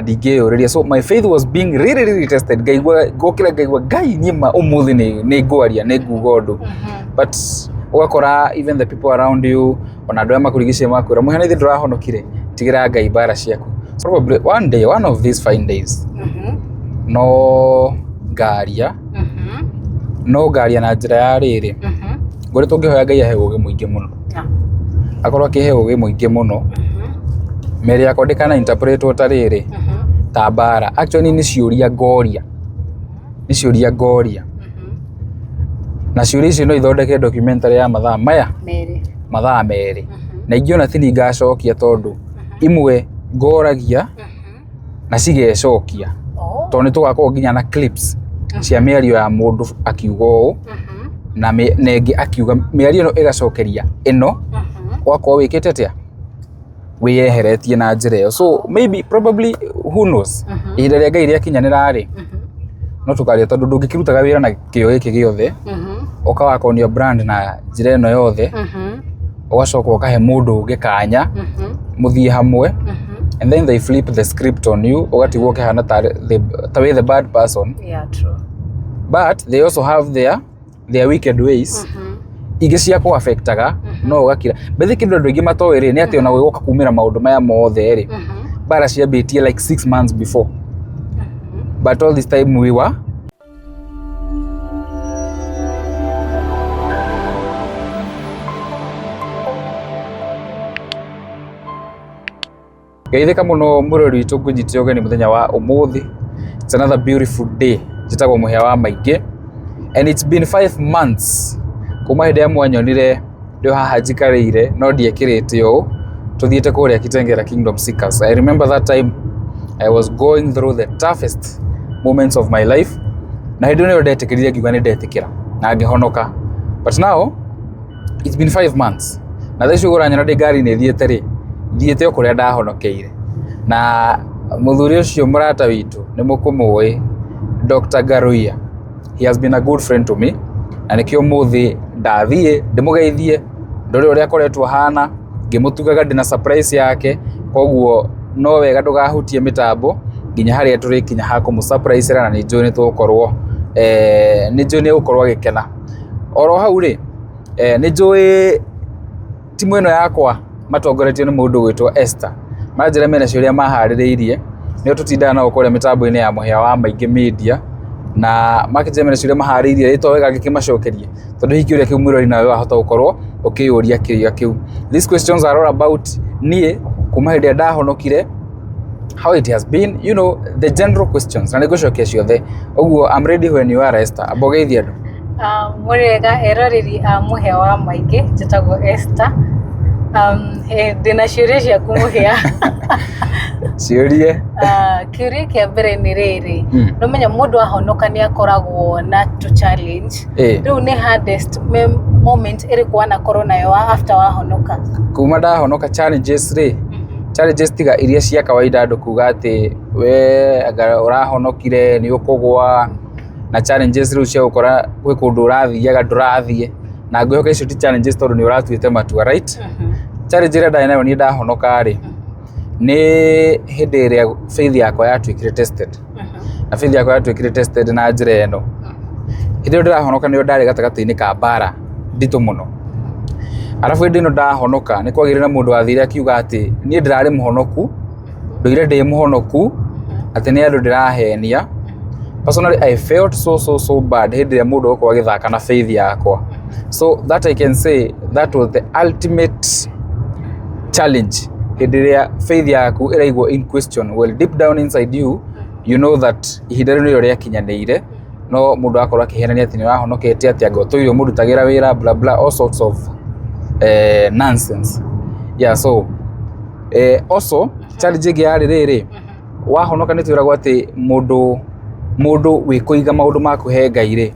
Ndingĩyũrĩria. So my faith was being really really tested. Ngaigua ngokĩra ngaigua Ngai niĩ ma ũmũthĩ nĩ ngwaria, nĩ nguga ũndũ. But ũgakora even the people around you, ona andũ arĩa makũrigicĩirie makwĩra, "Mũhĩa, nĩ ithuĩ ndũrahonokire, tigĩra Ngai mbara ciaku." So probably one day, one of these fine days, no ngaria, no ngaria na njĩra ya rĩrĩ ngũrĩ tũngĩhoya Ngai ahe ũgĩ mũingĩ mũno, akorwo akĩhe ũgĩ mũingĩ mũno, mĩario yakwa ndĩkana interpretwo ta rĩrĩ, ta mbara. Actually nĩ ciũria ngoria, nĩ ciũria ngoria, na ciũria icio no ithondeke documentary ya mathaa maya 2. Mathaa 2, na ingĩ ona tini ngacokia, tondũ imwe ngoragia na cigecokia, tondũ nĩ tũgakorwo nginya na clips cia mĩario ya mũndũ akiuga ũũ na ĩngĩ akiuga mĩario ĩno ĩgacokeria ĩno, ũgakorwo wĩkĩte atĩa, wĩyeheretie na njĩra ĩyo. So maybe, probably, who knows, ihinda rĩa Ngai rĩakinyanĩra rĩ, no tũkaria, tondũ ndũngĩkĩrutaga wĩra na kĩo gĩkĩ gĩothe, ũkawakonia brand na njĩra ĩno yothe, ũgacoka ũkahe mũndũ ũngĩ kanya mũthiĩ hamwe, and then they flip the script on you, ũgatigwo ũkĩhana ta wĩ the bad person. Yeah, true. But they also have their wicked ways ingĩ cia kũ affectaga, no ũgakira bethi. Kĩndũ andũ aingĩ matoĩ rĩ, nĩ atĩ ona gwĩgoka kumĩra maũndũ maya mothe rĩ, mbara ciambĩtie like 6 months before, but all this time we were geithĩka mũno. Mũrori witũ, ngũnyite ũgeni mũthenya wa ũmũthĩ. It's another beautiful day. Njĩtagwo Mũhĩa wa Maingĩ and it's been 5 months kuma hĩndĩ ĩrĩa mwanyonire ndĩ haha njikarĩire no ndiekĩrĩte ũũ, tũthiĩte kũrĩa Kitengela Kingdom Seekers. I remember that time I was going through the toughest moments of my life, na hĩndĩ ĩyo nĩyo ndetĩkĩrire, ngiuga nĩ ndetĩkĩra na ngĩhonoka. But now it's been 5 months, na thaa ici ũranyona ndĩ ngari-inĩ thiĩte rĩ, thiĩte o kũrĩa ndahonokeire na mũthuri ũcio mũrata witũ nĩ mũkũmũĩ, Dr. Ngaruiya. He has been a good friend to me, na nĩkĩo ũmũthĩ ndathiĩ ndĩmũgeithie, ndore ũrĩa akoretwo ahana, ngĩmũtugaga ndĩna surprise yake. Koguo no wega ndũgahutie mĩtambo nginya harĩa tũrĩkinya ha kũmũ surprise, na nĩ njũĩ nĩ tũgũkorwo nĩ njũĩ nĩ egũkorwo agĩkena. Oro hau rĩ, nĩ njũĩ timu ĩno yakwa matongoretio nĩ mũndũ gwĩtwo Esther, manjĩra mena ciũria maharĩrĩirie, nĩo tũtindaga nao kũrĩa mĩtambo-inĩ ya Mũhĩa wa Maingĩ Media, na makĩnjĩra mena ciũria maharĩrĩirie, rĩ to wega ngĩkĩmacokerie, tondũ hihi kĩũria kĩu mwĩrori nawe wahota gũkorwo ũkĩyũria kĩũria kĩu. These questions are all about niĩ kuma hĩndĩ ĩrĩa ndahonokire, how it has been, the general questions, na nĩngũcokia ciothe. Ũguo I'm ready when you are, Esther. Amba ũgeithie andũ. Mũrĩega eroreri a Mũhĩa wa Maingĩ, njĩtagwo Esther. Ndĩna ciũria ciaku, Mũhĩa. Ciũrie. Kĩũria kĩa mbere nĩ rĩrĩ, nĩũmenya mũndũ ahonoka nĩ akoragwo na tũ challenge. Rĩu nĩ hardest moment ĩrĩkũ wanakorwo nayo after wahonoka? Kuma ndahonoka, challenges rĩ, challenges tiga iria cia kawaida andũ kuga atĩ we anga ũrahonokire nĩ ũkũgwa, na challenges rĩu cia gũkora gwĩ kũndũ ũrathiaga ndũrathiĩ, na ngwĩhoka icio ti challenges tondũ nĩ ũratuĩte matua, right? Challenge ĩrĩa ndarĩ nayo niĩ ndahonoka rĩ, nĩ hĩndĩ ĩrĩa faith yakwa yatuĩkire tested, na faith yakwa yatuĩkire tested na njĩra ĩno: hĩndĩ ĩyo ndĩrahonoka nĩyo ndarĩ gatagatĩ-inĩ ka mbara nditũ mũno. Arabu hĩndĩ ĩno ndahonoka nĩ kwagĩire na mũndũ wathire akiuga atĩ niĩ ndĩrarĩ mũhonoku, ndũire ndĩ mũhonoku, atĩ nĩ andũ ndĩrahenia. Personally, I felt so so so bad hĩndĩ ĩrĩa mũndũ agũkorwo agĩthaka na faith yakwa. So that I can say that was the ultimate challenge, hĩndĩ ĩrĩa faith yaku ĩraigwo in question. Well, deep down inside you, you know that ihinda rĩu nĩrĩo rĩakinyanĩire, no mũndũ akorwo akĩhenania atĩ nĩ ũrahonokete, atĩ anga ũtũire ũmũrutagĩra wĩra, bla bla, all sorts of nonsense. Yeah, so also challenge ĩngĩ yarĩ rĩrĩ, wahonoka nĩ twĩragwo atĩ mũndũ wĩ kũiga maũndũ maku he Ngai rĩ,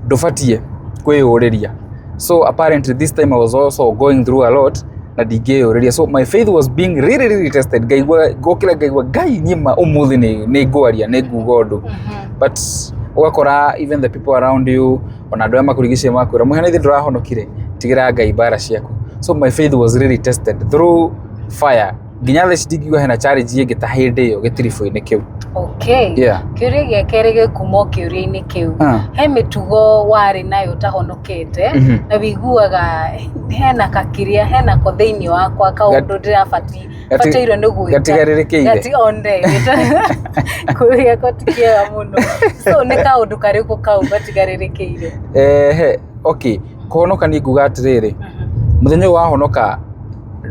ndũbatiĩ kwĩyũrĩria. So apparently this time I was also going through a lot na ndingĩyũrĩria, so my faith was being really really tested. Ngaigua ngokĩra ngaigua Ngai niĩ ma ũmũthĩ nĩ ngwaria, nĩ nguga ũndũ. But ũgakora even the people around you, ona andũ arĩa makũrigicĩirie makwĩra, "Mũhĩa, nĩ ithuĩ ndũrahonokire, tigĩra Ngai mbara ciaku." So my faith was really tested through fire. Nginya thaa ici ndingiuga hena challenge ĩngĩ ta hĩndĩ ĩyo gĩtiribũ-inĩ kĩu. Okay. Kĩũria gĩa kerĩ gĩkuma o kĩũria-inĩ kĩu. He mĩtugo warĩ nayo ũtahonokete na wĩiguaga hena kakĩrĩa hena ko thĩinĩ wakwa kaũndũ ndĩrabatiĩ batairwo nĩ gwĩka. Gatigarĩrĩkĩire. Gati one. Kũrĩa ko ti kĩega mũno. So nĩ kaũndũ karĩkũ kau gatigarĩrĩkĩire? Ehe, okay. Kũhonoka niĩ nguga atĩrĩrĩ, mũthenya ũyũ wahonoka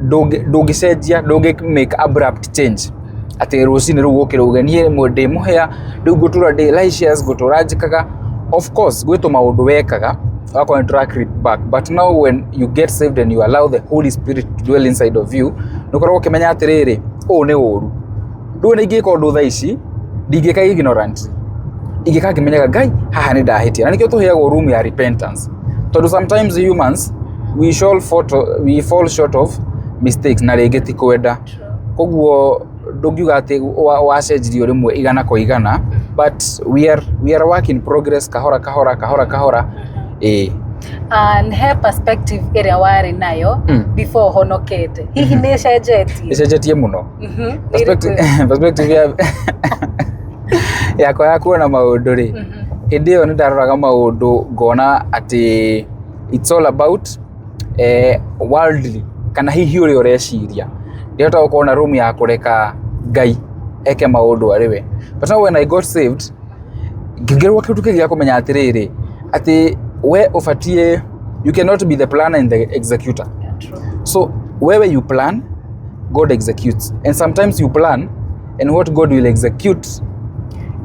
ndũngĩcenjia, ndũngĩ make abrupt change atĩ rũcinĩ rũu ũkĩre uge niĩ ndĩ mũhĩa rĩu ngũtũra ndĩ righteous, ngũtũra njĩkaga. Of course gwĩ tũmaũndũ wekaga ũgakorwo nĩ tũra creep back, but now when you get saved and you allow the Holy Spirit to dwell inside of you, nĩ ũkoragwo ũkĩmenya atĩrĩrĩ, ũũ nĩ ũru. Rĩu ona ingĩka ũndũ thaa ici ndingĩka ignorantly, ingĩka ngĩmenyaga Ngai haha nĩ ndahĩtia. Na nĩkĩo tũheagwo room ya repentance, tondũ sometimes humans we fall short of mistakes na rĩngĩ ti kwenda. Koguo ndũngiuga atĩ wacenjirio rĩmwe igana kwa igana, but we are work in progress, kahora kahora kahora kahora, ĩĩ. And he perspective ĩrĩa warĩ nayo before ũhonokete, hihi nĩ ĩcenjetie? Ĩcenjetie mũno. Nĩ Perspective, ĩrĩkũ? Perspective yakwa ya kuona maũndũ rĩ, hĩndĩ ĩyo nĩ ndaroraga maũndũ ngona atĩ it's all about worldly, kana hihi ũrĩa ũreciria. Ndĩhota gũkorwo na room ya kũreka Ngai eke maũndũ arĩ we. But now when I got saved, ngĩongererwo kĩndũ kĩngĩ gĩa kũmenya atĩrĩrĩ, atĩ we ũbatiĩ, you cannot be the planner and the executor. Yeah, true. So wewe you plan, God executes. And sometimes you plan and what God will execute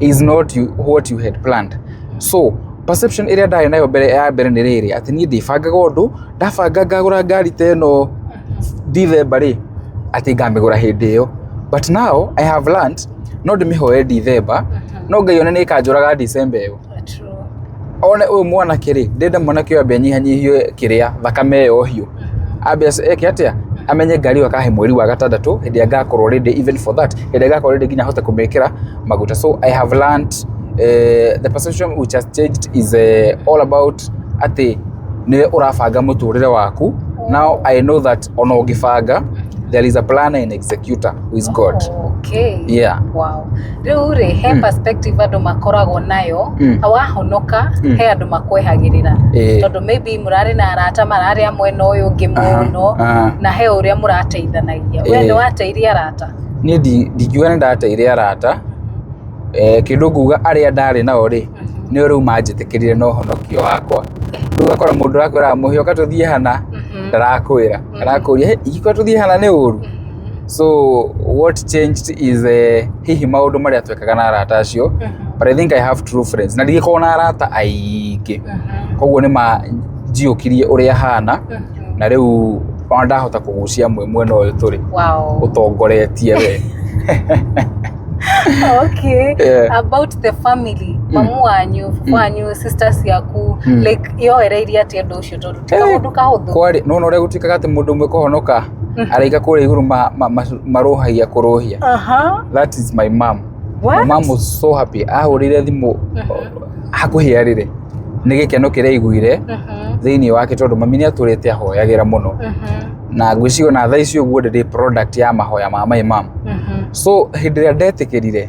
is not what you had planned. So perception ĩrĩa ndarĩ nayo mbere ya mbere nĩ rĩrĩ, atĩ niĩ ndĩbangaga ũndũ, ndabanga ngagũra ngari ta ĩno December rĩ, atĩ ngamĩgũra hĩndĩ ĩyo. But now I have learned no ndĩmĩhoe December, no Ngai one nĩ ĩkanjũraga December ĩyo. True. One ũyũ mwanake rĩ, ndĩrenda mwanake ũyũ ambe anyihanyihie kĩrĩa thakame ĩyo hiũ, ambe eke atĩa, amenye ngari ĩyo akahe mweri wa gatandatũ, hĩndĩ ĩrĩa ngakorwo ready, even for that, hĩndĩ ĩrĩa ngakorwo ready nginya hote kũmĩkĩra maguta. So I have learned the perception which has changed is all about atĩ nĩ ũrabanga mũtũrĩre waku. Now I know that ona ũngĩbanga, there is a planner and executor who is God. Okay. Yeah. Wow. Rĩu rĩ, he perspective andũ makoragwo nayo wahonoka, he andũ makwehagĩrĩra tondũ maybe mũrarĩ na arata mararĩ a mwena ũyũ ũngĩ mũno na he ũrĩa mũrateithanagia. We nĩ wateire arata? Niĩ ndingiuga nĩ ndateire arata. Kĩndũ nguga, arĩa ndarĩ nao rĩ, nĩo rĩu manjĩtĩkĩrire na ũhonokio wakwa. Rĩu ũgakora mũndũ ũrakwĩra, "Mũhĩa, ũka tũthiĩ hana," ndarakũĩra, arakũria, "Hey, ingĩkorwo tũthiĩ hana nĩ ũru?" So what changed is hihi maũndũ marĩa twekaga na arata acio, but I think I have true friends na ndigĩkorwo na arata aingĩ, koguo nĩ manjiũkirie ũrĩa hana, na rĩu ona ndahota kũgucia amwe mwena ũyũ tũrĩ ũtongoretie we. About the family, mamu wanyu, baba wanyu, sisters yaku, like yoereirie atĩa ũndũ ũcio, tondũ ti kaũndũ kahũthũ? Kwarĩ nona ũrĩa gũtuĩkaga atĩ mũndũ ũmwe kũhonoka araika kũrĩa igũrũ marũhagia kũrũhia. That is my mom. What? My mom was so happy. Ahũrĩire thimũ hakuhĩ arĩre nĩ gĩkeno kĩrĩa aiguire thĩinĩ wake, tondũ mami nĩ atũrĩte ahoyagĩra mũno, na ngwĩciria ona thaa ici ũguo ndĩ product ya mahoya ma my mom. So hĩndĩ ĩrĩa ndetĩkĩrire,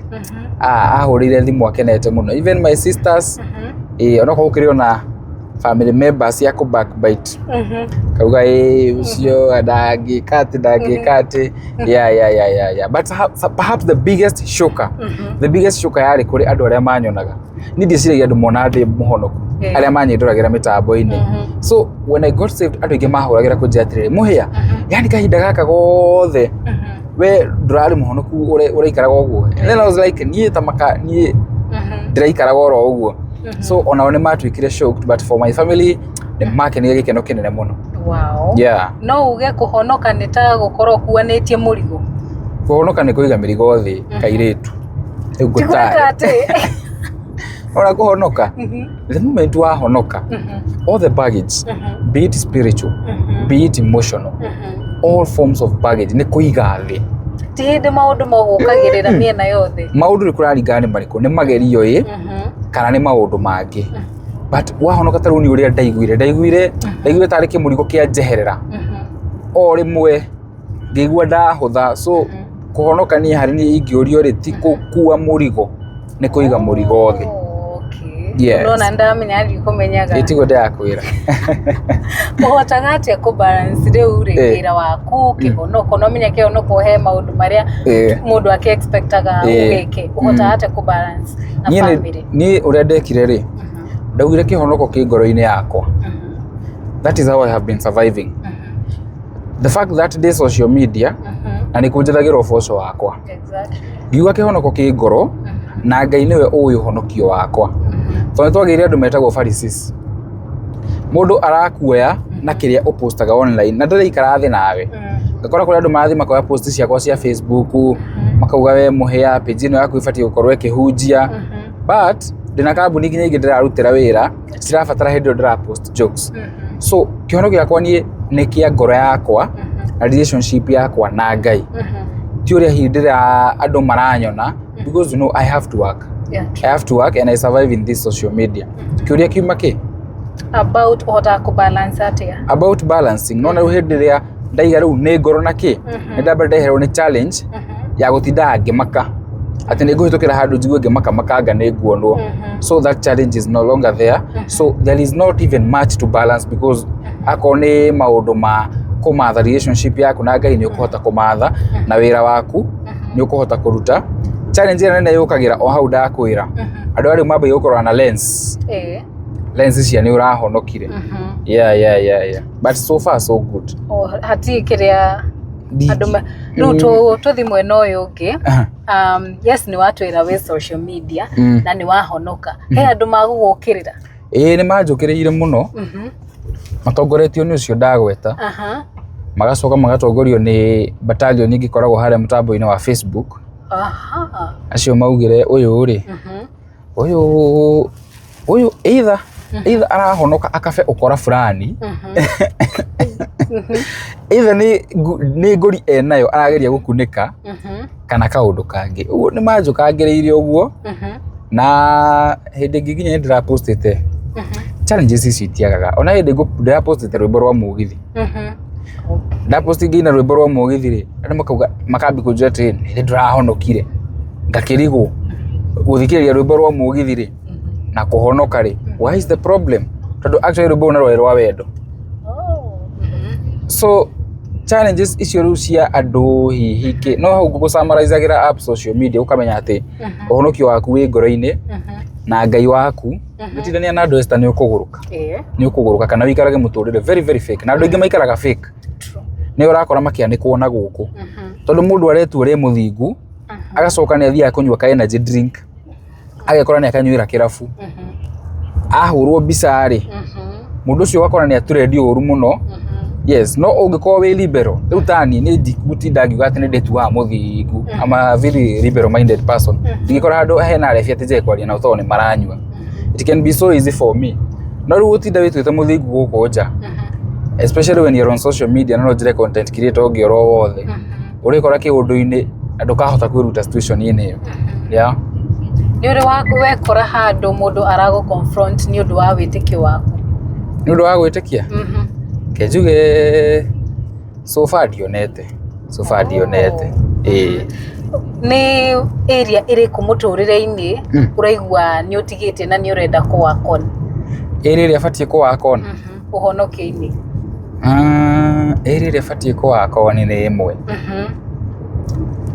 ahũrĩire thimũ akenete mũno. Even my sisters, onokorwo gũkĩrĩ ona family members ya kũ backbite, kauga ĩ ũcio ndangĩka atĩ, ndangĩka atĩ, yeah. But perhaps the biggest shocker yarĩ kũrĩ andũ arĩa manyonaga. Niĩ ndieciragia andũ monaga ndĩ mũhonoku, arĩa manyindũragĩra mĩtambo-inĩ. So when I got saved, andũ aingĩ mahũragĩra kũnjĩra atĩrĩrĩ, "Mũhĩa, yani kahinda gaka gothe we ndũrarĩ mũhonoku, ũraikaraga ũguo?" And then I was like, niĩ ta maka niĩ ndĩraikaraga oro ũguo. So onao nĩ matuĩkire shocked, but for my family nĩ makenire gĩkeno kĩnene mũno. No uge kũhonoka nĩ ta gũkorwo ũkuanĩtie mũrigo? Kũhonoka nĩ kũiga mĩrigo thĩ, kairĩtu. Rĩu Ti gwĩka ngũtare atĩ ona kũhonoka, the moment wahonoka, all the baggage, be it spiritual, be it emotional, all forms of baggage, nĩ kũiga thĩ. Ti hĩndĩ maũndũ magũkagĩrĩra mĩena yothe? Maũndũ nĩ kũraringana nĩ marĩkũ, nĩ magerio ĩ kana nĩ maũndũ mangĩ, but wahonoka, ta rĩu nĩ ũrĩa ndaiguire, ndaiguire tarĩ kĩmũrigo kĩa njeherera o rĩmwe. Ngĩigua ndahũtha. So kũhonoka niĩ harĩ niĩ ingĩũrio rĩ, ti gũkua mũrigo, nĩ kũiga mũrigo thĩ. Oh, okay. Yes. Nona ndamenya ndikũmenyaga. Ĩ tiguo ndĩrakwĩra. Ũhotaga atĩa kũ balance rĩu rĩ wĩra waku, kĩhonoko? No menya kĩhonoko he maũndũ marĩa mũndũ akĩ expectaga ũgĩke. Ũhotaga atĩa kũ balance na Niĩ family? Niĩ ũrĩa ndekire rĩ, ndaugire kĩhonoko kĩ ngoro-inĩ yakwa. That is how I have been surviving. The fact that ndĩ social media na nĩ kũnjethagĩra ũboco wakwa, ngiuga kĩhonoko kĩ ngoro na Ngai nĩwe ũĩ ũhonokio wakwa, tondũ nĩ twagĩire andũ metagwo Pharisees. Mũndũ arakuoya na kĩrĩa ũpostaga online na ndaraikara thĩ nawe. Ngakora kũrĩ andũ marathiĩ makoya post ciakwa cia Facebook, makauga we mũhĩa, page ĩno yaku ĩbatiĩ gũkorwo ĩkĩhunjia, but ndĩna kambuni nginya ingĩ ndĩrarutĩra wĩra cirabatara hĩndĩ ĩyo ndĩra post jokes. So kĩhonokio gĩakwa niĩ nĩ kĩa ngoro yakwa na relationship yakwa na Ngai, ti ũrĩa hihi ndĩra andũ maranyona, because you know I have to work. I have to work and I survive in this social media. Kĩũria kiuma kĩ? About ũhotaga kũ balance atĩa? About balancing, nona rĩu hĩndĩ ĩrĩa ndaiga rĩu nĩ ngoro na kĩ, nĩ ndamba ndeherwo nĩ challenge ya gũtindaga ngĩmaka atĩ nĩ ngũhĩtũkĩra handũ njigue ngĩmaka makanga nĩ nguonwo. So that challenge is no longer there, so there is not even much to balance, because akorwo nĩ maũndũ ma kũmatha relationship yaku na Ngai, nĩ ũkũhota kũmatha, na wĩra waku nĩ ũkũhota kũruta. Challenge ĩrĩa nene yũkagĩra o hau ndakwĩra, andũ arĩa rĩu mambagia gũkorwo na lens, lens cia nĩ ũrahonokire. Yeah, but so far so good. O, hatirĩ kĩrĩa andũ rĩu tũthi mwena ũyũ ũngĩ. Yes, nĩ watwĩra wĩ social media na nĩ wahonoka. He andũ magũgũkĩrĩra? Ĩĩ, nĩ manjũkĩrĩire mũno, matongoretio nĩ ũcio ndagweta, magacoka magatongorio nĩ battalion ingĩ ĩkoragwo harĩa mũtambo-inĩ wa Facebook. Acio maugire ũyũ rĩ, ũyũ either arahonoka akabe ũkora fulani, either nĩ ngũri enayo arageria gũkunĩka, kana kaũndũ kangĩ. Ũguo nĩ manjũkangĩrĩire ũguo. Na hĩndĩ ĩngĩ nginya nĩ ndĩrapostĩte, challenges ici itiagaga, ona hĩndĩ ndĩrapostĩte rwĩmbo rwa mũgithi, ndaposti ngĩina rwĩmbo rwa mũgithi rĩ, andũ makauga, makambia kũnjĩra atĩrĩrĩ, nĩ ndĩrahonokire. Ngakĩrigwo gũthikĩrĩria rwĩmbo rwa mũgithi rĩ na kũhonoka rĩ, where is the problem? Tondũ actually rwĩmbo rũu nĩ rwarĩ rwa wendo. So challenges icio rĩu cia andũ hihi kĩ no hau ngũgũcamarizagĩra app social media, ũkamenya atĩ ũhonokio waku wĩ ngoro-inĩ na Ngai waku. Gũtindania na andũ, Esther, nĩ ũkũgũrũka. Nĩ ũkũgũrũka kana wĩikarage mũtũrĩre very very fake, na andũ aingĩ maikaraga fake. Nĩ ũrakora makĩanĩkwo na gũkũ, tondũ mũndũ aretua ũrĩa mũthingu, agacoka nĩ athiaga kũnyua ka energy drink, agekora nĩ akanyuĩra kĩrabu, ahũrwo mbica rĩ, mũndũ ũcio ũgakora nĩ atũrendio ũru mũno. Yes, no ũngĩkorwo wĩ liberal rĩu tani nĩ ndigũtinda ngiuga atĩ nĩ ndĩtuaga mũthingu. I'm a very liberal minded person. Ndingĩkora handũ hena arebi atĩ njage kwaria nao tondũ nĩ maranyua. It can be so easy for me. No rĩu gũtinda wĩtuĩte mũthingu gũkũ nja, especially when you're on social media, no njĩre content creator ũngĩ oro wothe ũrĩkora kĩũndũ-inĩ na ndũkahota kwĩruta situation-inĩ ĩyo, yeah. Nĩ ũrĩ wekora handũ mũndũ aragũ confront nĩ ũndũ wa wĩtĩkio waku? Nĩ ũndũ wa gwĩtĩkia? Ke njuge so far ndionete, so far ndionete, ĩĩ. Nĩ area ĩrĩkũ mũtũrĩre-inĩ ũraigua nĩ ũtigĩte na nĩ ũrenda kũ work on? Area ĩrĩa batiĩ kũ work on? Ũhonokio-inĩ. Ah, area ĩrĩa batiĩ kũ work on nĩ ĩmwe,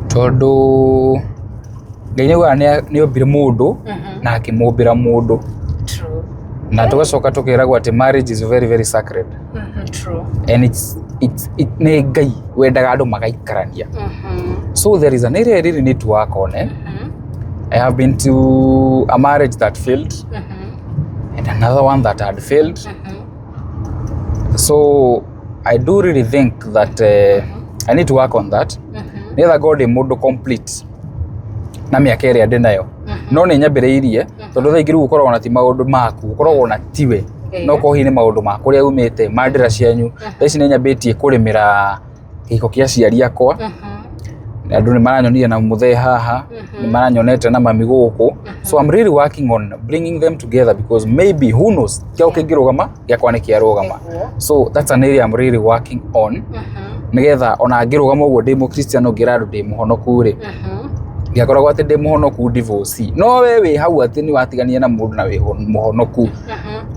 tondũ Ngai nĩ augaga nĩ ombire mũndũ na akĩmũmbĩra mũndũ, na tũgacoka tũkeragwo atĩ marriage is very very sacred and it's nĩ Ngai wendaga andũ magaikarania. So there is an area I really need to work on, eh? I have been to a marriage that failed and another one that had failed, so I do really think that I need to work on that nĩgetha ngorwo ndĩ mũndũ complete na mĩaka ĩrĩa ndĩ nayo. No nĩ nyambĩrĩirie, tondũ thaa ingĩ rĩu ũkoragwo na ti maũndũ maku, ũkoragwo na tiwe, no korwo hihi nĩ maũndũ ma kũrĩa umĩte, ma ndĩra cianyu. Thaa ici nĩ nyambĩtie kũrĩmĩra kĩhiko kĩa aciari akwa. Andũ nĩ maranyonire na mũthee haha, nĩ maranyonete na mami gũkũ, so I'm really working on bringing them together, because maybe, who knows, kĩao kĩngĩrũgama, gĩakwa nĩ kĩarũgama. So that's an area I'm really working on. Nĩgetha ona ngĩrũgama ũguo ndĩ mũkristiano ngĩra andũ ndĩ mũhonoku rĩ, ndiakoragwo atĩ ndĩ mũhonoku divorce. No we wĩ hau atĩ nĩ watigania na mũndũ na wĩ mũhonoku,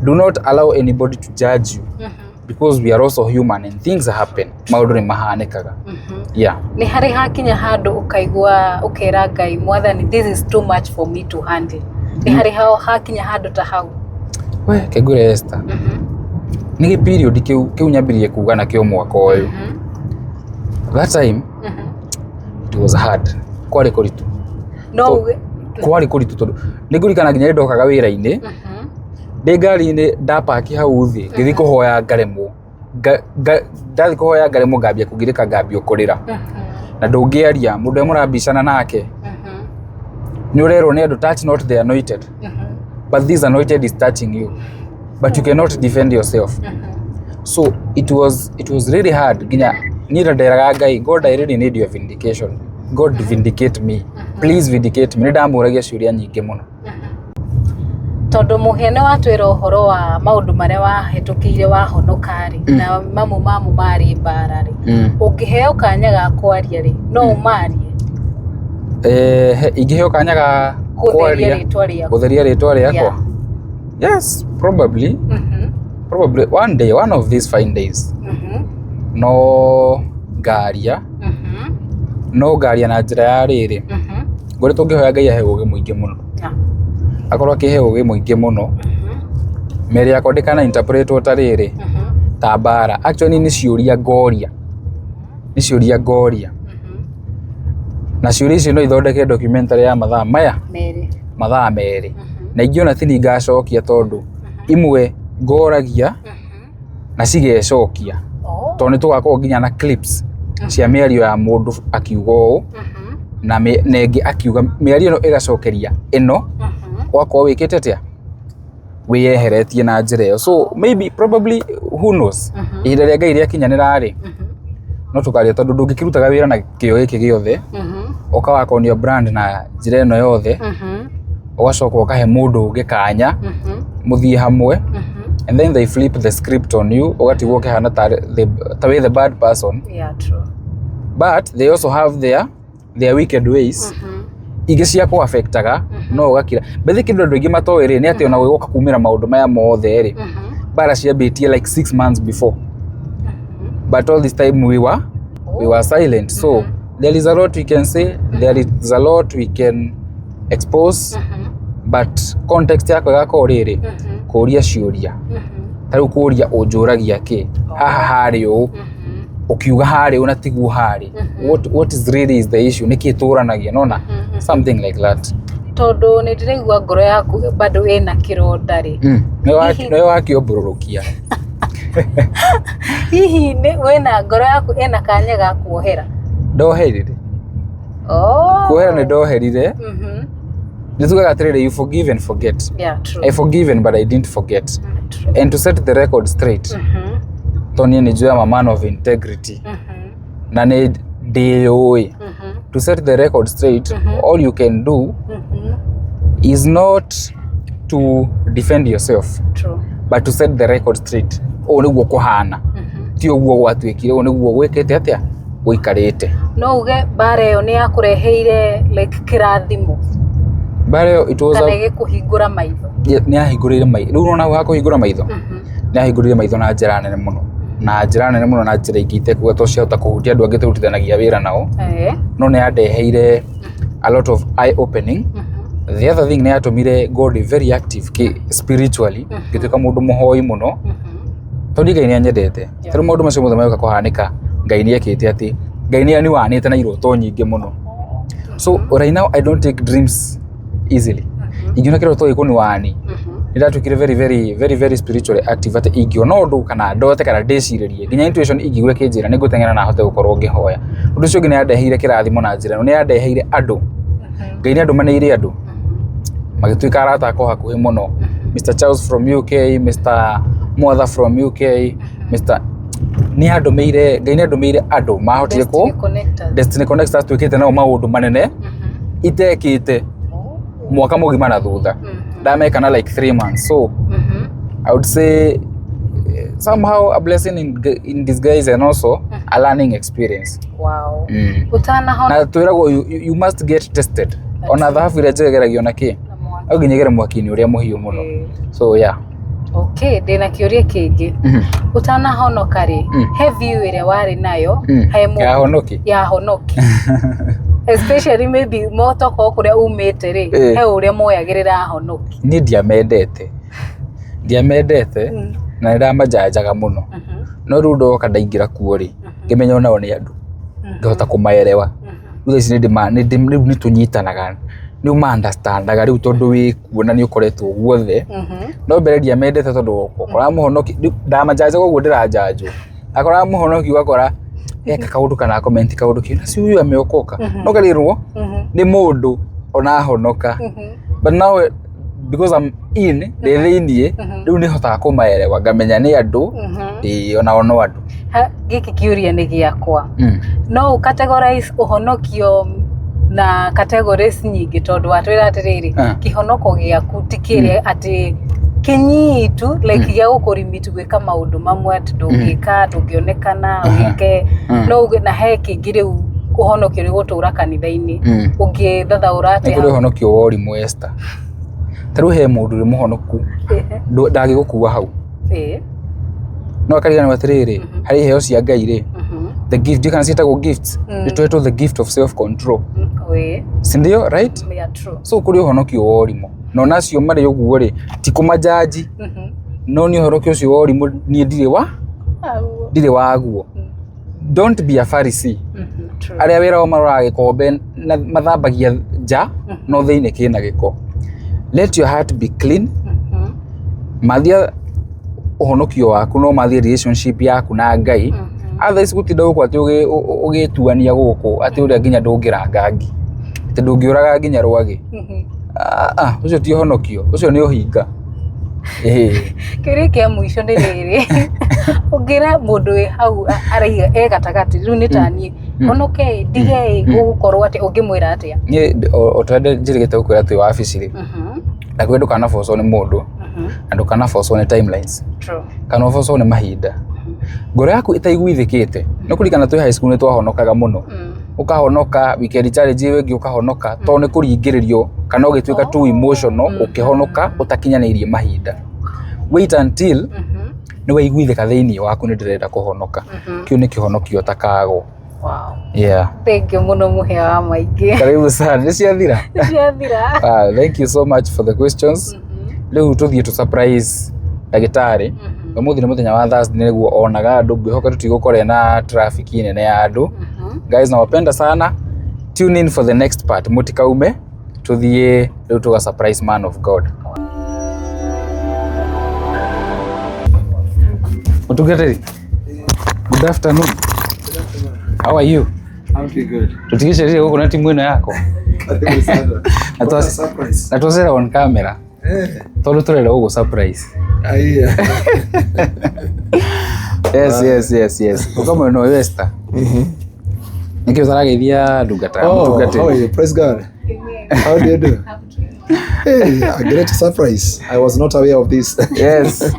do not allow anybody to judge you, because we are also human and things happen. Maũndũ nĩ mahanĩkaga, yeah. Nĩ harĩ hakinya handũ ũkaigua ũkera Ngai, "Mwathani, this is too much for me to handle"? Nĩ harĩ hakinya handũ ta hau? We kengure Esther, nĩ gĩ period kĩu nyambirie kuga nakĩo mwaka ũyũ. That time it was hard, kwarĩ kũritũ. No uge Kwarĩ kũritũ tondũ nĩ ngũririkana nginya ndokaga wĩra-inĩ ndĩ ngari-inĩ, ndapaki hau thĩ ngĩthiĩ kũhoya ngaremwo. Ndathiĩ kũhoya ngaremwo, ngambia kũgirĩka, ngambia kũrĩra, na ndũngĩaria mũndũ ũrĩa mũrambicana nake. Nĩ ũrerwo nĩ andũ, "Touch not the anointed," but this anointed is touching you, but you cannot defend yourself. So it was really hard. Nginya niĩ nderaga Ngai, "God, I really need your vindication. God, vindicate me, please vindicate me." Nĩ ndamũragia ciũria nyingĩ mũno. Tondũ mũhĩa nĩ watwĩra ũhoro wa maũndũ marĩa wahĩtũkĩire wahonoka rĩ, na mamwe mamo marĩ mbara rĩ, ũngĩheo kanya ga kwaria rĩ, no ũmarie? Ingĩheo kanya ga kũtheria kwaria rĩtwa rĩaku. Gũtheria rĩtwa rĩakwa, yes, probably. Probably one day, one of these fine days, no ngaria. No ngaria na njĩra ya rĩrĩ, ngoretwo ngĩhoya Ngai ahe ũgĩ mũingĩ mũno, akorwo akĩhe ũgĩ mũingĩ mũno, mĩario yakwa ndĩkana interpretwo ta rĩrĩ, ta mbara. Actually nĩ ciũria ngoria, nĩ ciũria ngoria, na ciũria icio no ithondeke documentary ya mathaa maya 2. Mathaa 2. Na ingĩona ti ngacokia, tondũ imwe ngoragia na cigecokia, tondũ nĩ tũgakorwo nginya na clips cia mĩario ya mũndũ akiuga ũũ na ĩngĩ akiuga mĩario ĩno ĩgacokeria ĩno, ũgakorwo wĩkĩte atĩa, wĩyeheretie na njĩra ĩyo. So maybe, probably, who knows, ihinda rĩa Ngai rĩakinyanĩra rĩ, no tũkaria, tondũ ndũngĩkĩrutaga wĩra na kĩo gĩkĩ gĩothe, ũkawakonia brand na njĩra ĩno yothe, ũgacoka ũkahe mũndũ ũngĩ kanya mũthiĩ hamwe, and then they flip the script on you, ũgatigwo ũkĩhana ta wĩ the bad person. Yeah, true. But they also have their wicked ways ingĩ cia kũ-affectaga, no ũgakira bethi. Kĩndũ andũ aingĩ matoĩ rĩ, nĩ atĩ ona gwĩgoka kumĩra maũndũ maya mothe rĩ, mbara ciambĩtie like 6 months before, but all this time we were silent. So there is a lot we can say, there is a lot we can expose, but context yakwa ĩgakorwo rĩrĩ, kũria ciũria. Ta rĩu kũria ũnjũragia kĩ haha harĩ ũũ, ũkiuga harĩ ũũ na tiguo harĩ, what is really is the issue, nĩkĩ tũranagia nona, something like that. Tondũ nĩ ndĩraigua ngoro yaku bado ĩna kĩronda rĩ, Nĩwe wakĩombũrũrũkia. Hihi nĩ wĩna ngoro yaku ĩna kanya ga kuohera? Ndoherire. Kuohera nĩ ndoherire. Nĩ tugaga atĩrĩrĩ, you forgive and forget. Yeah, true. I forgive but I didn't forget. And to set the record straight, tondũ niĩ nĩ njũĩ I'm a man of integrity na nĩ ndĩyũĩ, to set the record straight, all you can do is not to defend yourself, but to set the record straight. Ũũ nĩguo kũhana, ti ũguo gwatuĩkire, ũũ nĩguo gwĩkĩte atĩa, gũikarĩte. No uge mbara ĩyo nĩ yakũreheire like kĩrathimo? Mbara ĩyo, it was kana ĩgĩkũhingũra maitho? Nĩ yahingũrĩire maitho. Rĩu ũrona hau hakũhingũra maitho, nĩ yahingũrĩire maitho na njĩra nene mũno, na njĩra nene mũno, na njĩra ingĩ itekuga to ciahota kũhutia andũ angĩ tũrutithanagia wĩra nao. No nĩ yandeheire a lot of eye opening. The other thing, nĩ yatũmire God very active spiritually, ngĩtuĩka mũndũ mũhoi mũno, tondũ Ngai nĩ anyendete. Tarĩu maũndũ macio mothe magĩũka kũhanĩka, Ngai nĩ ekĩte atĩ Ngai nĩ aniwanĩte na iroto nyingĩ mũno. So right now I don't take dreams easily. Ingĩona kĩroto gĩkũniwani, nĩ ndatuĩkire very very very very spiritually active, atĩ ingĩona ũndũ kana ndote kana ndĩcirĩrie, nginya intuition ingĩigua ĩkĩnjĩra, nĩ ngũteng'era na hote gũkorwo ngĩhoya. Ũndũ ũcio ũngĩ, nĩ yandeheire kĩrathimo na njĩra ĩno, nĩ yandeheire andũ. Ngai nĩ andũmanĩire andũ magĩtuĩka arata akwa hakuhĩ mũno, Mr Charles from UK, Mr Mwatha from UK, Mr nĩ andũmĩire, Ngai nĩ andũmĩire andũ mahotire kũ Destiny Connectors. Destiny Connectors, twĩkĩte nao maũndũ manene itekĩte mwaka mũgima na thutha, ndameka na like 3 months. So I would say somehow a blessing in disguise and also A learning experience. Ũtanahona Na twĩragwo you must get tested. Ona thahabu ĩrĩa njega ĩgeragio na kĩ? Na mwaki. No nginya ĩgere mwaki-inĩ ũrĩa mũhiũ mũno. So yeah. Okay, ndĩna kĩũria kĩngĩ. Ũtanahonoka rĩ, he view ĩrĩa warĩ nayo he mũndũ Ya honoki. Ya honoki, especially maybe motoko kũrĩa umĩte rĩ, he ũrĩa moyagĩrĩra ahonoki? Niĩ ndiamendete na nĩ ndamajanjaga mũno, no rĩu ndoka ndaingĩra kuo rĩ, ngĩmenya onao nĩ andũ, ngĩhota kũmaerewa. Rĩu thaa ici rĩu nĩ tũnyitanaga, nĩ ũma understandaga rĩu tondũ wĩ kuo na nĩ ũkoretwo guothe. No mbere ndiamendete tondũ ũkoraga mũhonoki, rĩu ndamajanjaga ũguo ndĩrajanjwo, akoraga mũhonoki ũgakora eka kaũndũ kana comment kaũndũ kĩ na si huyu ameokoka, no karirwo nĩ mũndũ ona ahonoka. But now because I'm in, ndĩ thĩiniĩ rĩu, nĩ hotaga kũmaerewa, ngamenya nĩ andũ, ĩĩ, onao no andũ. Gĩkĩ kĩũria nĩ gĩakwa. No ũcategorize ũhonokio na categories nyingĩ, tondũ watwĩra atĩrĩrĩ, kĩhonoko gĩaku ti kĩrĩa atĩ kĩnyitu, like gĩa gũkũrimit gwĩka maũndũ mamwe atĩ ndũngĩka, ndũngĩonekana wĩke. No uge na he kĩngĩ rĩu ũhonokio nĩ gũtũra kanitha-inĩ. Ũngĩthathaũra Nĩ atĩa? Kũrĩ ũhonokio wa ũrimũ, Esther. Ta rĩu he mũndũ ũrĩ mũhonoku, ndangĩgũkua hau, no akariganĩrwo atĩrĩrĩ, harĩ iheo cia Ngai rĩ, the gift, kana ciĩtagwo gifts, nĩ twetwo the gift of self control, si ndio? Right? Yeah, true. So kũrĩ ũhonokio wa ũrimũ, na onacio marĩ ũguo rĩ, ti kũmajanji, no nĩ ũhonokio ũcio wa ũrimũ niĩ ndirĩ wa ndirĩ waguo. Don't be a Pharisee, arĩa wĩra wao maroraga gĩkombe na mathambagia nja no thĩinĩ kĩna gĩko. Let your heart be clean. Mathia ũhonokio waku, no mathie relationship yaku na Ngai. Otherwise gũtinda gũkũ atĩ ũgĩtuania gũkũ atĩ ũrĩa nginya ndũngĩranga ngi, atĩ ndũngĩũraga nginya rwagĩ. Ah, ah, ũcio ti ũhonokio, ũcio nĩ ũhinga. Ĩĩ. Kĩũria kĩa mũico nĩ rĩrĩ, ũngĩra mũndũ wĩ hau araiga e gatagatĩ rĩu nĩ ta niĩ, honoke ndige, ũgũkorwo atĩ ũngĩmwĩra atĩa? Niĩ o ta ũrĩa njĩrĩgĩte gũkwĩra twĩ wabici rĩ, ndakwĩra ndũkanabocwo nĩ mũndũ na ndũkanabocwo nĩ timelines kana ũbocwo nĩ mahinda. Ngoro yaku ĩtaiguithĩkĩte, nĩ kũririkana twĩ high school nĩ twahonokaga mũno, ũkahonoka weekend challenge ĩyo ĩngĩ ũkahonoka tondũ nĩ kũringĩrĩrio kana ũgĩtuĩka too emotional, ũkĩhonoka ũtakinyanĩirie mahinda. Wait until nĩ waiguithĩka thĩinĩ waku, nĩ ndĩrenda kũhonoka. Kĩu nĩ kĩhonokio ũtakagwo. Yeah. Thank you mũno, mũhĩa wa maingĩ. Karibu sana. Nĩ ciathira? Ciathira. Ah, thank you so much for the questions. Rĩu tũthiĩ tũ surprise ndagĩtarĩ. Ũmũthĩ nĩ mũthenya wa Thursday, nĩguo onaga andũ, ngwĩhoka tũtigũkorwo na traffic nene ya andũ. Guys, nawapenda sana. Tune in for the next part. Mũtikaume, tũthiĩ rĩu tũga surprise man of God. Mũtungatĩri, good afternoon. How are you? I'm doing good. Tũtigĩcerire gũkũ na timu ĩno yako. Karibu sana. Na What a surprise. Na twacera on camera tondũ tũrenda gũgũ surprise. Aya. Yes. Ũka mwena ũyũ, Esther. Nĩkĩ ũtarageithia ndungata Oh, how mũtungatĩri? are you? Praise God. How do you do? Hey, a great surprise. I was not aware of this. Yes.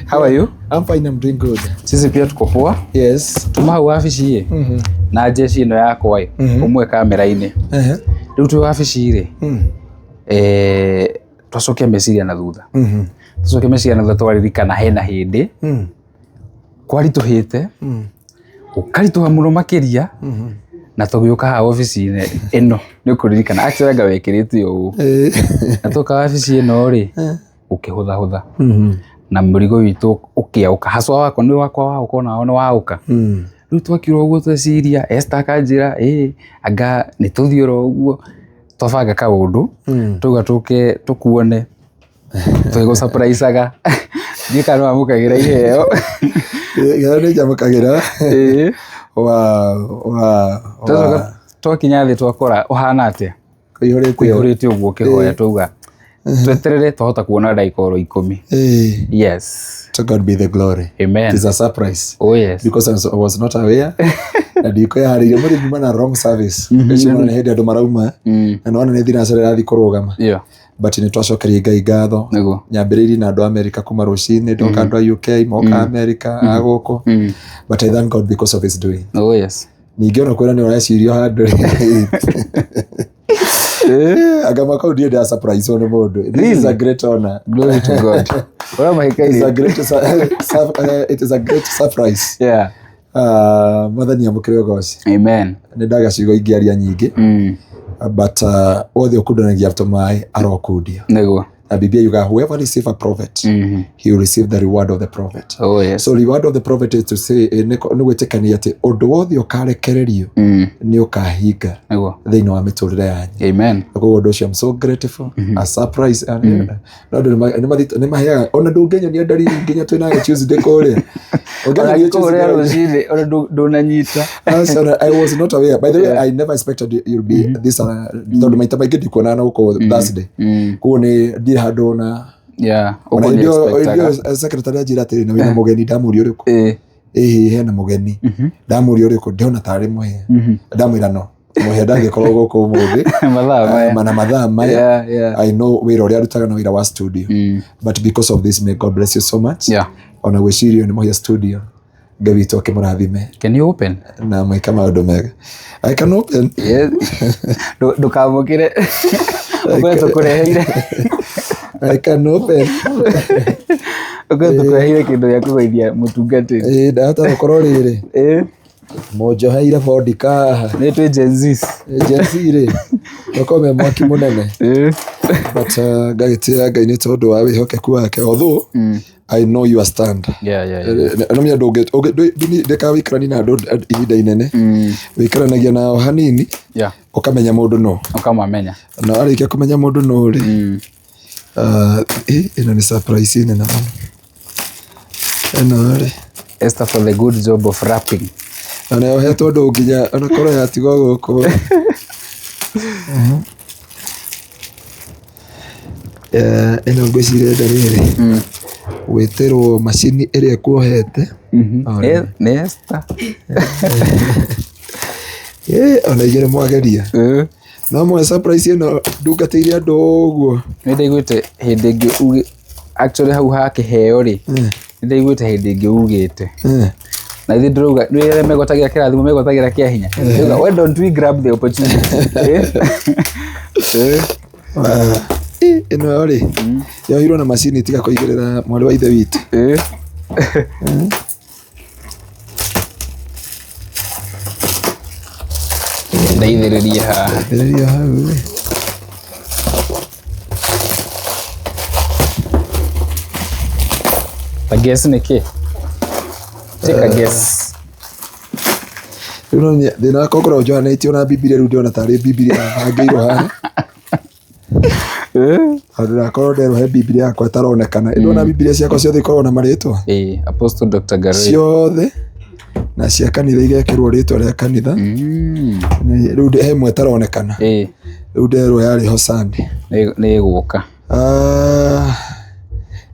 How are you? I'm fine. I'm doing good. Sisi pia tuko poa. Tuma hau wabici ĩ na jeshi ĩno yakwa ĩ ũmwe kamera-inĩ. Rĩu twĩ wabici rĩ, twacokia meciria na thutha. Twacokia meciria na thutha, twaririkana hena hĩndĩ kwaritũhĩte, gũkaritũha mũno makĩria, na tũgĩũka haha wabici-inĩ ĩno. Nĩ ũkũririkana actually anga wekĩrĩte ũũ, na twoka wabici ĩno rĩ, ũkĩhũthahũtha na mũrigo witũ ũkĩaũka, haswa wakwa, nĩ wakwa waũka, onao nĩ waũka. Rĩu twakira ũguo tweciria, Esther akanjĩra ĩ anga nĩ tũthiĩ oro ũguo, twabanga kaũndũ, tauga tũke tũkuone tũgĩgũ surpriseaga. Ndiũĩ kana nĩwamũkagĩra iheo. Iheo nĩ njamũkagĩra. Ĩĩ. Wow. Twacoka twakinya thĩ twakora ũhana atĩa? Kũihũrĩte. Kũihũrĩte ũguo ũkĩhoya, twauga tweterere twahota kuona ndagĩka oro 10. Yes. To God be the glory. Amen. It is a surprise. Oh yes. Because I was not aware. Na ndikwĩharĩirie mũthĩ nyuma na wrong service. Ũcio nĩ hĩndĩ andũ marauma na nĩwona nĩ thinacara ĩrathiĩ kũrũgama. But nĩ twacokeria Ngai ngatho. Nyambĩrĩirie na andũ a America kuma rũcinĩ, ndoka andũ a UK, moka America, a gũkũ. But I thank God because of his doing. Oh yes. Ningĩ ona kwĩra nĩ ũrecirio handũ. Anga mwaka ũyũ ndirĩ nda surprise nĩ mũndũ. This is a great honor. Glory to God. It is a great it is a great surprise. Yeah. Mwathani amũkĩre ũgoci. Amen. Nĩ ndaga ciugo ingĩaria nyingĩ. But wothe ũkundanagia tũmaĩ arokundia. Nĩguo. Na Biblia yuga whoever receive a prophet, he will receive the reward of the prophet. Oh yes. So reward of the prophet is to say nĩ gwĩtĩkania atĩ ũndũ wothe ũkarekererio nĩ ũkahinga Nĩguo. thĩinĩ wa mĩtũrĩre yanyu. Amen. Koguo ũndũ ũcio I'm so grateful. A surprise. No andũ nĩ maheaga ona ndũngĩnyonia ndariri nginya twĩnayo Tuesday kũrĩa. Ũngĩnyonia Tuesday rũcinĩ ona ndũnanyita. I was not aware. By the way, I never expected you'll be this tondũ maita maingĩ ndikuonana na gũkũ Thursday. Koguo nĩ ndirĩ handũ ona Ona hĩndĩ secretary anjĩra atĩrĩ na wĩna mũgeni ndamũria ũrĩkũ. Ĩhĩ hena mũgeni. Ndamũria ũrĩkũ ndĩrona tarĩ Mũhĩa. Ndamwĩra no. Mũhĩa ndangĩkorwo gũkũ ũmũthĩ. Mathaa maya. Na mathaa maya. I know wĩra ũrĩa arutaga na wĩra wa studio. But because of this, may God bless you so much. Ona gwĩcirio nĩ Mũhĩa studio. Ngai witũ akĩmũrathime. Can you open? Na mwĩke maũndũ mega. I can open. Yes. Ndũkamũkĩre. Ũkorwo tũkũreheire. I can open. Ũkorwo tũkũreheire kĩndũ gĩa kũgeithia mũtungatĩri. Ĩĩ ndahota gũkorwo rĩrĩ. Mũnjoheire vodka haha. Nĩ twĩ Gen Zs. Gen Z rĩ. Tũkorwo me mwaki mũnene. But ngagĩtĩra Ngai nĩ tondũ wa wĩhokeku wake. Although I know your stand. No menya ndũkaũikarani na andũ ihinda inene. Wĩikaranagia nao hanini. Ũkamenya mũndũ no. Ũkamamenya. Na warĩkia kũmenya mũndũ no rĩ. Ĩno nĩ surprise nene mũno. Ĩno rĩ. Esther for the good job of rapping. Na nĩ yohetwo ndũ nginya ona korwo yatigwo gũkũ. Ĩno ngwĩciria rĩrĩ. Gwĩtĩrwo macini ĩrĩa ĩkuohete. Nĩ Esther. Ona inyuĩ nĩ mwageria. No mwe surprise ĩno ndungatĩire andũ ũguo. Nĩ ndaiguĩte hĩndĩ ĩngĩ actually hau ha kĩheo rĩ. Nĩ ndaiguĩte hĩndĩ ĩngĩ ugĩte. Na ithuĩ ndĩrauga nĩ arĩa megwatagira kĩrathimo megwatagira kĩa hinya. Ndĩrauga why don't we grab the opportunity? Ĩno rĩ yohirwo na macini tiga kũigĩrĩra mwarĩ wa ithe witũ. Ndeithĩrĩrie haha. Ndeithĩrĩria hau rĩ. Ta guess nĩ kĩ? Take a guess. Rĩu no thĩna wakwa ũkoragwo njohanĩtio na Bibilia, rĩu ndĩrona tarĩ Bibilia bangĩirwo haha. Handũ ndakorwo nderwo he Bibilia yakwa ĩtaronekana. Ndĩrona Bibilia ciakwa ciothe ikoragwo na marĩtwa. Apostle Dr. Garoi. Ciothe. Na cia kanitha igekĩrwo rĩtwa rĩa kanitha. Rĩu he ĩmwe ĩtaronekana. Rĩu nderwo yarĩ ho Sunday. Nĩ ĩgũka.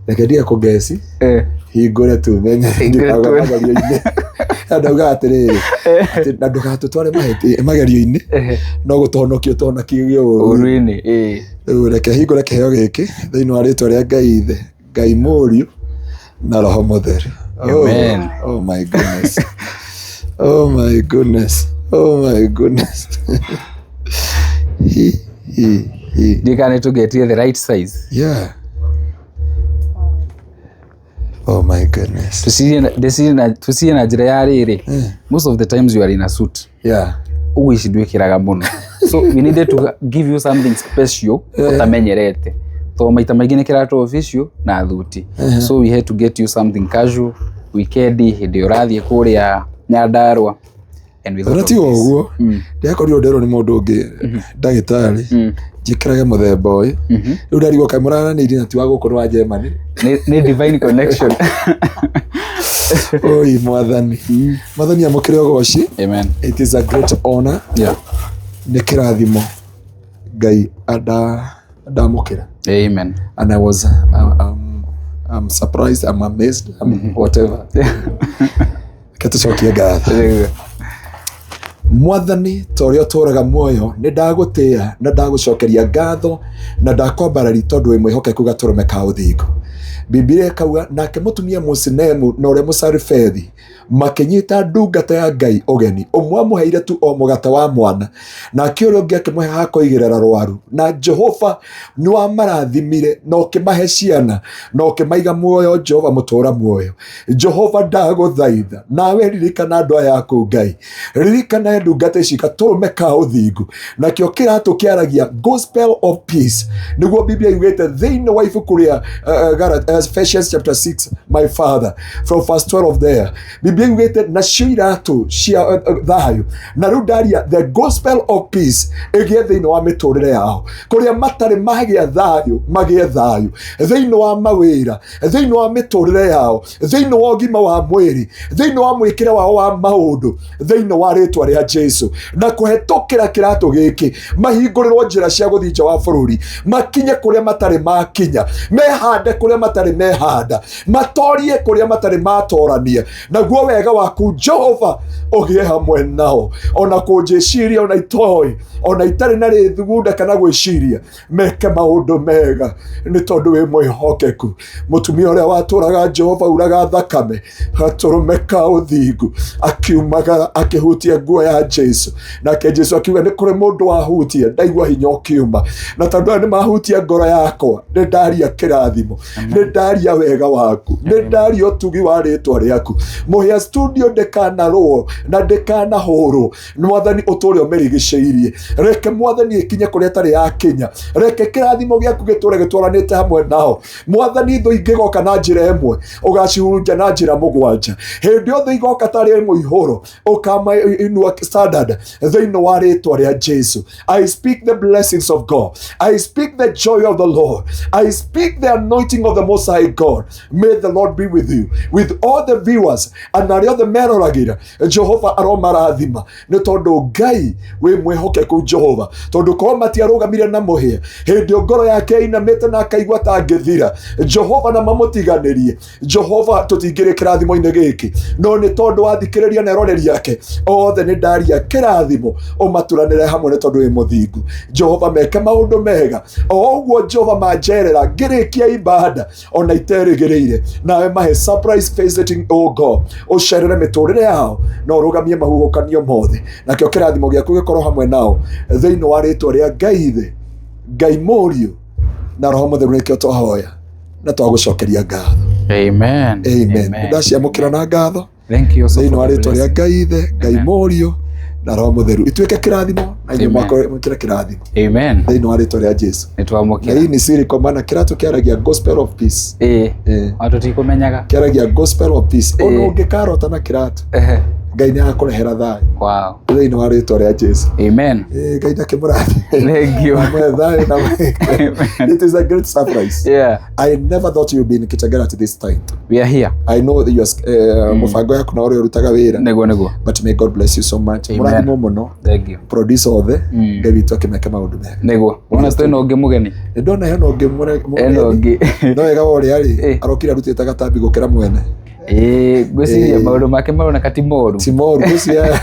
Reke ndige kũngeci. Hingũre tu menye ndikagwa magerio-inĩ. Ndauga atĩrĩrĩ, atĩ na ndũgatũtware magerio-inĩ, no gũtũhonokia ũtũhonokie ũũru-inĩ. Rĩu reke hingũre kĩheo gĩkĩ thĩinĩ wa rĩtwa rĩa Ngai Ithe, Ngai Mũriũ na Roho Mũtheru. Amen. Oh my goodness. Oh my goodness. Oh my goodness. Hi, hi, hi. Ndikane to get the right size. Yeah. Oh my goodness. Tucirie na njĩra ya rĩrĩ. Most of the times you are in a suit. Yeah. Ũguo ici ndwĩkĩraga mũno. So we needed to give you something special ũtamenyerete. Tondũ maita maingĩ nĩ kĩratũ official na thuti. So we had to get you something casual weekend hĩndĩ ũrathiĩ kũrĩa Nyandarua. And we thought Ona of ti this. ũguo. Ndĩrakorirwo nderwo nĩ mũndũ ũngĩ ndagĩtarĩ njĩkĩrage mũthemba ũyũ. Rĩu ndarigwo kaĩ mũraranĩirie na ti wa gũkũ nĩ wa Germany. Nĩ divine connection. Oi mwathani. Mwathani amũkĩre ũgoci. Amen. It is a great honor. Yeah. Nĩ kĩrathimo Ngai andamũkĩra. Amen. And I was I'm surprised, I'm amazed, I'm whatever. Reke tũcokie ngatho. Mwathani ta ũrĩa ũtũũraga muoyo, nĩ ndagũtĩĩa na ndagũcokeria ngatho na ndakwambarari tondũ wĩ mwĩhokeku gatũrũme ka ũthingu. Bibilia ĩkauga nake mũtumia Mũsinemu na ũrĩa Mũsarifethi makĩnyita ndungata ya Ngai ũgeni, ũmwe amũheire tu o mũgate wa mwana, nake ũrĩa ũngĩ akĩmũhe ha kũigĩrĩra rwaru. Na Jehova nĩ wamarathimire na ũkĩmahe ciana na ũkĩmaiga muoyo. Jehova mũtũũra muoyo, Jehova ndagũthaitha nawe ririkana andũ aya aku Ngai, ririkana ndungata ici gatũrũme ka ũthingu, nakĩo kĩratũ kĩaragia gospel of peace, nĩguo Biblia yugĩte thĩinĩ wa ibuku rĩa Ephesians chapter 6, my father, from verse 12 there. Biblia yugĩte nacio iratũ cia thayũ, na rĩu ndaria the gospel of peace ĩgĩe thĩinĩ wa mĩtũrĩre yao, kũrĩa matarĩ magĩa thayũ magĩe thayũ thĩinĩ wa mawĩra, thĩinĩ wa mĩtũrĩre yao, thĩinĩ wa ũgima wa mwĩrĩ, thĩinĩ wa mwĩkĩre wao wa maũndũ, thĩinĩ wa rĩtwa rĩa Jesu. Na kũhetũkĩra kĩratũ gĩkĩ mahingũrĩrwo njĩra cia gũthiĩ nja wa bũrũri, makinye kũrĩa matarĩ makinya, mehande kũrĩa matarĩ mehanda, matorie kũrĩa matarĩ matorania, naguo wega waku Jehova ũgĩe hamwe nao. Ona kũnjĩciria ona itoĩ, ona itarĩ na rĩthugunda kana gwĩciria, meke maũndũ mega nĩ tondũ wĩ mwĩhokeku. Mũtumia ũrĩa watũraga Jehova uraga thakame gatũrũme ka ũthingu akiumagara akĩhutia nguo ya Jesu, nake Jesu akiuga nĩ kũrĩ mũndũ wahutia, ndaigua hinya ũkiuma, na tondũ aya nĩ mahutia ngoro yakwa, nĩ ndaria kĩrathimo, nĩ ndaria wega waku, nĩ ndaria ũtugi wa rĩtwa rĩaku. Mũhĩa studio ndĩkanarũo na ndĩkanahũrwo, Mwathani ũtũre ũmĩrigicĩirie, reke Mwathani ĩkinye kũrĩa ĩtarĩ yakinya, reke kĩrathimo gĩaku gĩtũre gĩtwaranĩte hamwe nao. Mwathani thũ ingĩgoka na njĩra ĩmwe ũgacihurunja na njĩra mũgwanja, hĩndĩ ĩyo thũ igoka tarĩ mũihũro ũkamainua standard thĩinĩ wa rĩtwa rĩa Jesu. I speak the blessings of God, I speak the joy of the Lord, I speak the anointing of the Most High God. May the Lord be with you, with all the viewers and arĩa othe meroragĩra. Jehova aromarathima nĩ tondũ Ngai wĩ mwĩhokeku Jehova, tondũ korwo matiarũgamire na mũhĩa hĩndĩ ĩyo ngoro yake ĩinamĩte na akaigua ta angĩthira, Jehova na mamũtiganĩrie, Jehova tũtingĩrĩ kĩrathimo-inĩ gĩkĩ, no nĩ tondũ wathikĩrĩria na eroreri ake othe nĩ ndaria kĩrathimo, ũmaturanĩre hamwe nĩ tondũ wĩ mũthingu. Jehova meke maũndũ mega o ũguo Jehova manjerera ngĩrĩkia ibada ona iterĩgĩrĩire, nawe mahe surprise visiting, oh God, ũcerere mĩtũrĩre yao na ũrũgamie mahuhũkanio mothe, nakĩo kĩrathimo gĩaku gĩkorwo hamwe nao thĩinĩ wa rĩtwa rĩa Ngai Ithe, Ngai Mũriũ na Roho Mũtheru, nĩkĩo twahoya na twagũcokeria ngatho. Amen. Amen. Ndaciamũkĩra na ngatho Thank you so thĩinĩ wa for the rĩtwa rĩa blessing. Ngai Ithe, Ngai Amen. Mũriũ na Roho Mũtheru, ituĩke kĩrathimo na inyuĩ Amen. mwamũkĩre kĩrathimo Amen. thĩinĩ wa rĩtwa rĩa Jesu. Nĩ Na twamũkĩra. hii ni siri kwa maana kĩratũ kĩaragia gospel of peace. Ĩĩ. Eh, Andũ tikũmenyaga. kĩaragia gospel of peace. Eh. Ona ũngĩkarota na kĩratũ, Ehe. Ngai nĩ agakũrehera thayũ Wow. thĩinĩ wa rĩtwa rĩa Jesu. Amen. Eh, Ngai ndakĩmũrathime. Thank you. Amũhe thayũ na Amen. It is a great surprise. Yeah. I never thought you'd be in Kitengela at this time. We are here. I know that you are, mũbango yaku na ũrĩa ũrutaga wĩra. Nĩguo nĩguo. But may God bless you so much. Amen. Mũrathimwo mũno. Thank you. Producer othe. Mm. Ngai witũ akĩmeke maũndũ mega. Nĩguo. Wona twĩna ũngĩ mũgeni. Nĩ ndona hena ũngĩ Ena mũgeni. ũngĩ. No wega wa ũrĩa rĩ, Eh. arokire arutĩte gatambi gũkĩra mwene. Ĩĩ, ngwĩciria Eh. maũndũ make maroneka ti moru. Ti moru ngwĩciria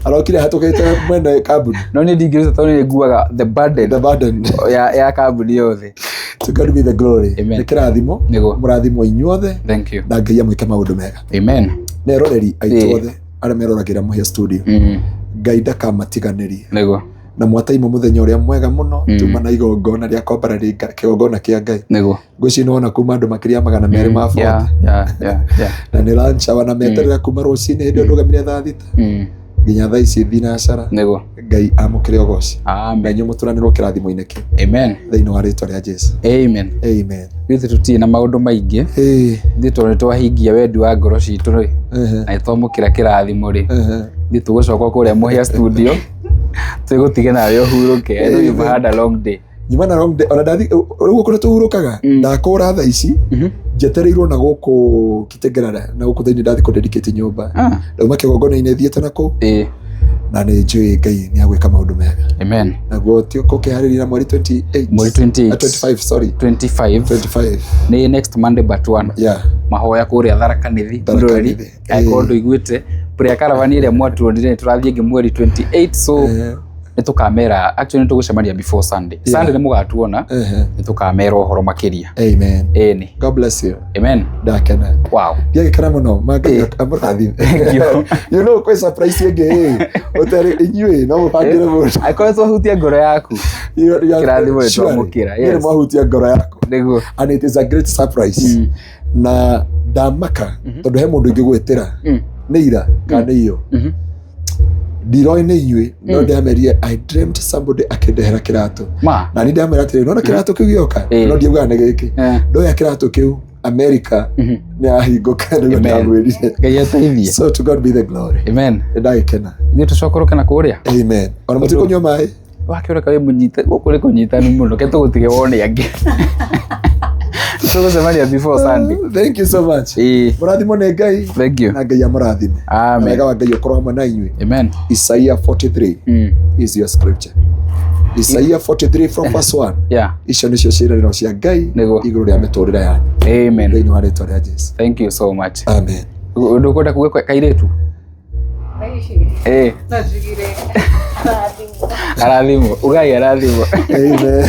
arokire hatũkĩte mwene kambuni. No niĩ ndingĩruta tondũ nĩ nguaga the burden The burden. ya kambuni yothe. To God be the glory. Amen. Nĩ kĩrathimo. Nĩguo. Mũrathimwo inyuothe Thank you. na Ngai amwĩke maũndũ mega. Amen. Na eroreri aitũ Eh. othe arĩa meroragĩra Mũhĩa Studio. Ngai ndakamatiganĩrie. Nĩguo. Na mwataima mũthenya ũrĩa mwega mũno, tuma na igongona rĩa kwambararia kĩgongona kĩa Ngai. Nĩguo. Ngwĩciria nĩwona kuma andũ makĩria 240. Yeah. Na nĩ lunch hour na meterera kuma rũcinĩ hĩndĩ ĩyo ndũgamire thaa 6 nginya thaa ici thinacara. Nĩguo. Ngai amũkĩre ũgoci. Amen. Na inyuĩ mũtũranĩrwo kĩrathimo-inĩ kĩu. Amen. Thĩinĩ wa rĩtwa rĩa Jesu. Amen. Amen. Ithuĩ tũtirĩ na maũndũ maingĩ. Ĩĩ. Ithuĩ tondũ nĩtwahingia wendi wa ngoro citũ rĩ, na nĩtwamũkĩra kĩrathimo rĩ, ithuĩ tũgũcoka kũrĩa Mũhĩa Studio, twĩgũtige nawe ũhurũke. I know you've had a long day. Nyuma na long day, ona ndathi rĩu kũrĩa tũhurũkaga, ndakũra thaa ici njetereirwo na gũkũ Kitengela na gũkũ thĩinĩ ndathi kũ dedicate nyũmba. Ndauma kĩgongona-inĩ thiĩte na kũu. Ĩĩ. Na nĩ njũĩ Ngai nĩ agwĩka maũndũ mega. Amen. Naguo ti ũkũkĩharĩria na mweri 28? Mweri 28. 25, sorry. 25. 25. Nĩ next Monday but one. Yeah. Mahoya kũrĩa Tharaka Nithi. Tharaka Mũroreri, Nithi. angĩkorwo ndũiguĩte prayer caravan ĩrĩa mwatuonire, nĩ tũrathiĩ ĩngĩ mweri 28, so nĩ tũkamera, actually nĩ tũgũcemania before Sunday. Sunday nĩ mũgatuona. Nĩ tũkamera ũhoro makĩria. Amen. Ĩni. God bless you. Amen. Ndakena. Wow. Ndiagĩkena mũno, ma Ngai amũrathime. Thank you. Kwĩ surprise ĩngĩ ĩ ũtarĩ inyuĩ no mũbangĩre mũndũ. Angĩkorwo twahutia ngoro yaku, kĩrathimo nĩ twamũkĩra, yes. Yes. Mwahutia ngoro yakwa. Nĩguo. And it is a great surprise. Na ndamaka tondũ he mũndũ ingĩgwĩtĩra nĩ ira kana nĩ iyo, ndiroĩ nĩ inyuĩ, no ndĩamerire I dreamt somebody akĩndehera kĩratũ. Ma. Na ni ndamera atĩrĩ, nona kĩratũ kĩu gĩoka, no ndiaugaga nĩ gĩkĩ, ndoya kĩratũ kĩu America nĩ yahingũka, nĩguo Amen. ndamwĩrire. Ngai ateithie. So to God be the glory. Amen. Nĩ ndagĩkena. Ithuĩ tũcokoroke na kũrĩa. Amen. Ona mũtikũnyua maĩ. Wakĩoneka wĩ mũnyite gũkũ nĩ kũnyitanu mũno, ke tũgũtige wone angĩ tũgũcemania before Sunday. Thank you so much. Mũrathimwo nĩ Ngai. Thank you. Na Ngai amũrathime. Na Amen. wega wa Ngai ũkorwo hamwe na inyuĩ. Amen. Isaiah 43 is your scripture. Isaiah 43 from verse 1. Icio nĩcio ciĩranĩro cia Ngai Nĩguo. igũrũ rĩa mĩtũrĩre yanyu. Amen. Thĩinĩ wa rĩtwa rĩa Jesu. Thank you so much. Amen. Ũndũ ũkwenda kuga kairĩtu? No njugire arathimwo. Arathimwo, ugai arathimwo. Amen.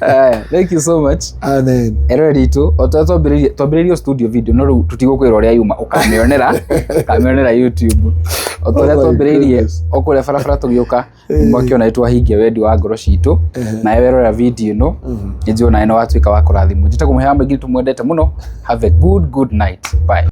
Aya, thank you so much. Amen. Eroreri itũ, o ta twambĩrĩirie studio video, no rĩu tũtigũkwĩra ũrĩa yuma, ũkamĩonera YouTube. O ta ũrĩa Oh my twambĩrĩirie goodness. o kũrĩa barabara tũgĩũka, mwakĩona nĩ twahingia wendi wa ngoro citũ. Nawe werorera video ĩno, nĩ njũĩ nawe nĩ watuĩka wa kũrathimwo. Njĩtagwo Mũhea wa Maingĩ, tũmwendete mũno. Have a good good night. Bye.